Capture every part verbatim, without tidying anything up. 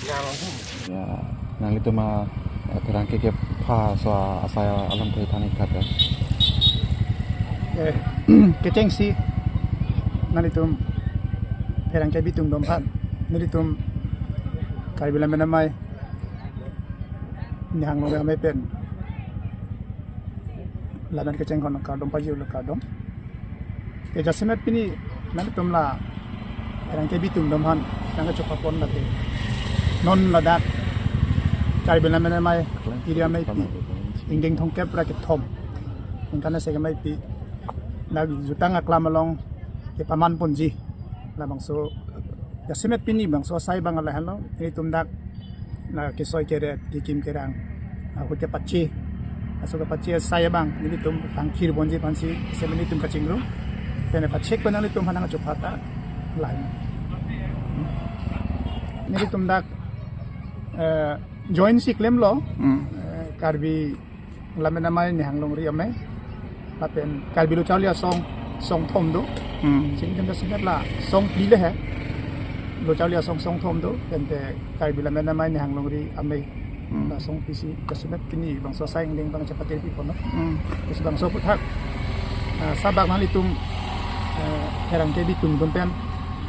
Ya, nanglitum a, eh, pherangke kepha aso asai alamthe than-ik tha ke. Eh, kechengsi nanglitum pherangke bitungdom aphan, nelitum Karbi Lammet Amei, Nihang Longri Amei pen lamen kecheng kon kardom pajirlo, kardom. Ke jasemet pini nanglitum la pherangke bitungdom aphan nangkachopapon lake. Non ladak Karbi Lammet Amei, Iri Ameipi, ingdeng thomkep ra kethom, ningkan asek ameipi, la jutang aklam along kepaman ponji. Labangso jasemet pini bangso asai abang lahenlo, nelitum dak la kesoi keret, kekim kerang ahut kepache, aso kepache asai abang nelitum tangkir ponji aphansi, isi nelitum kachingrum. Pene pachek pen nanglitum aphan nangchopha ta lahen. Nelitum dak, eh, join si klemlo, Hmm. eh, Karbi Lammet Amei, Nihang Longri Amei, lapen Karbi Lo Charli Asong song thom do. Hmm. Sing dem jasemet la song phli le he. Lo Charli Asong song thom do, tangte Karbi Lammet Amei, Nihang Longri Amei, Hmm. la song phli si jasemet pini bangso asai ingdeng abang chepatir pi ponlo. Hmm. Terus bangso aphuthak, ah, sabak nanglitum, eh, pherangke bitungdom pen,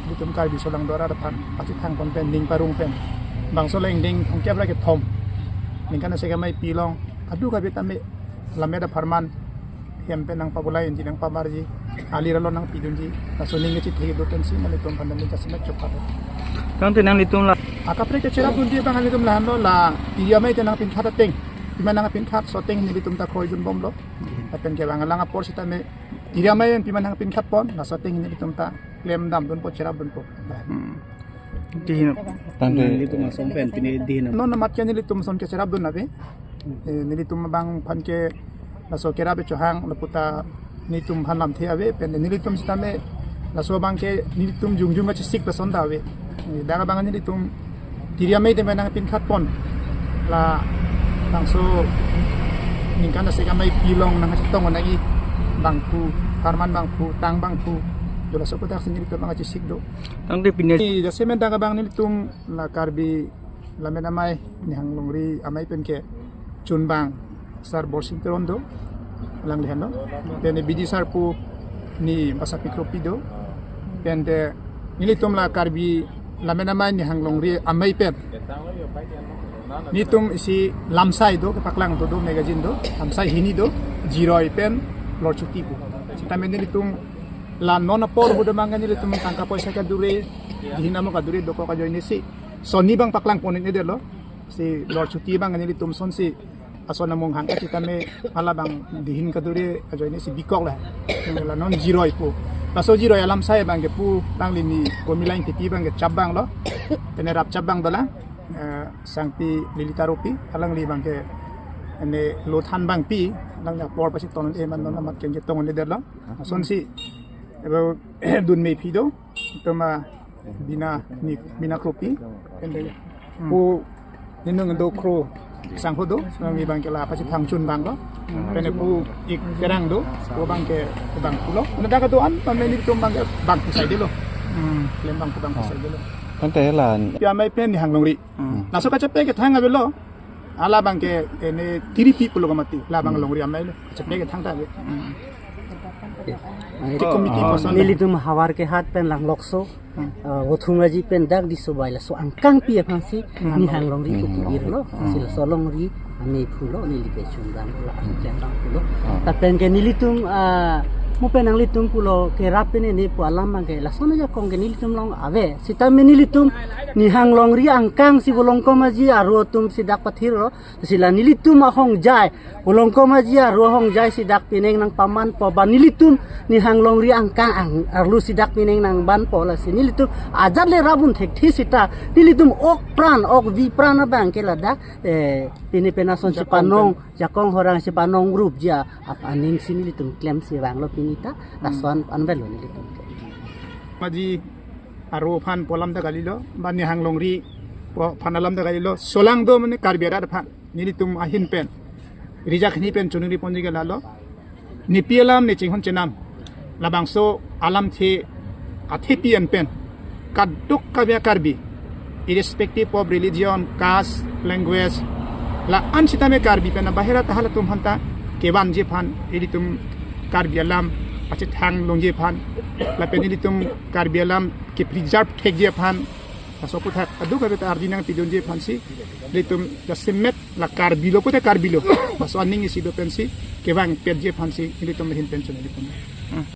nelitum Karbi aso langdor arat aphan pachethang pon pen, ning parong pen, bangso la ingdeng thomkep ra kethom, ningkan asek ameipi along kadokave tame lammet apharman hem pen nangpabulai unji, nangpamarji, ali ralo nangpidunji, laso aning kechethe kedo pensi nanglitum aphan neli jasemet chopha. Tangte nanglitum la akaprek kecherap dunji abang nanglitum lahenlo, la Iri Amei te nangpinkhat ateng, pima nangpinkhat laso ateng nelitum ta kroidunbomlo. Lapen kevang alang apor sitame Iri Amei pima nangpinkhat pon, laso ateng nelitum ta klem damdunpo, cherapdunpo. Hmm. Dihin. Tangte nelitum asong pen pini dihin. Non amat ke nelitum ason kecherapdun ave. Eh, nelitum abang aphan ke laso kerap chohang lapu ta nelitum aphan lamthe ave, pen nelitum sitame laso abang ke nelitum jongjong kachesik lason ta ave. Eh, dak abang nelitum Iri Amei te nangpinkhat pon, labangso ningkan asek ameipi along nangchetong nangji bangphu, apharman bangphu, tang bangphu, do laso aphuthak si nelitum abang kachesik do. Tangte pini jasemet dak abang nelitum la Karbi Lammet Amei, Nihang Longri Amei pen kechunbang sar Borsing Teron do, alangli henlo. Pen B D sar pu ni Basapi Kropi do. Pen te nelitum la Karbi Lammet Amei, Nihang Longri Amei pen nelitum isi lamsai do, kepaklang do, do magazine do, lamsai hini do, Jiroi pen Lorchuti pu. Sitame nelitum la non apor budamang nelitum tangka poisa kadure, dihin amo kadure dokok ajoine si sonni abang paklang pon-iknedetlo. Si Lorchuti abang nelitum asonsi ason amung hang sitame hala abang dihin kadure ajoine si bikok la. La non Jiroi pu. Laso Jiroi alamsai abang ke pu alangli ni Gomila Ingtipi abang ke chap abang lo. Pene rap chap abang dolang, eh, Sangpi Lilita Rophi, alangli abang ke ne lo than abangpi, alangli apor pasi ton-e man non amat keng chetong-edetlo. Asonsi ebe dun mephi do, toma Bina ni, Bina Kropi, ende. Hmm. Pu Ninung Dokro Sangho do, nang abang ke la pachethang chunbang do. Pene pu ik Terang do, pu abang ke bangphu lo. Nada ka do an, pameni tum abang ke bangphu saidelo. Hmm. Klem bangphu, bangphu saidelo. Tangte la Iri Amei pen Nihang Longri. Hmm. Laso kachepekethang avelo. Hala abang ke ene tiripi pulo ka mati, la abang Longri Amei lo, kachepekethang ta ave. Hmm. Tik committee person. Nelitum Howraghat pen Langlokso, Hmm. eh, Vothumraji pen dak Disobai laso angkangpi aphansi Hmm. Nihang Longri Hmm. pu kibirlo, Hmm. si laso Longri Amei pulo, neli ke chunbang pulo, Hmm. chunbang pulo. Hmm. Lapen ke nelitum, ah, mo pen nanglitum pulo kerap pen ne pu alam abang ke lason ajakong ke nelitum along ave. Sitame nelitum Nihang Longri angkang si Volongkom Aji aro atum si dak pathirlo. Si la nelitum ahongjai, Volongkom Aji aro ahongjai si dak pining nangpamanpo, ba nelitum Nihang Longri angkang ang arlo si dak pining nangbanpo, lasi nelitum ajat le rap un thekthe sita nelitum ok pran, ok vi pran abang ke ladak, eh, pini pen ason si Jakong panong, pen. Jakong horang si panong rup ja, ap aning si nelitum klemsi vanglo pini ta, Hmm. lason anvelo nelitum ke. Maji aro aphan pu alam ta kalilo, ba Nihang Longri pu aphan alam ta kalilo, solang do mane Karbi arat aphan, nelitum ahin pen, rijak hini pen choningri ponji ke lalo, nepi alam ne chinghon chenam, labangso alamthe athepi an pen, kadokave Karbi, irrespective of religion, caste, language, la-an sitame Karbi pen bahera ta halatum aphanta kevanji aphan, ilitum Karbi alam pachethang longji aphan, lapen ilitum Karbi alam ke-preserve thekji aphan, laso aputhak aduk abeta ardi nangpidunji aphansi, ilitum jasemet la Karbi lo pute Karbi lo, laso aning isi do pensi kevangpetji aphansi ilitum ahin pen chun ilitum, ah,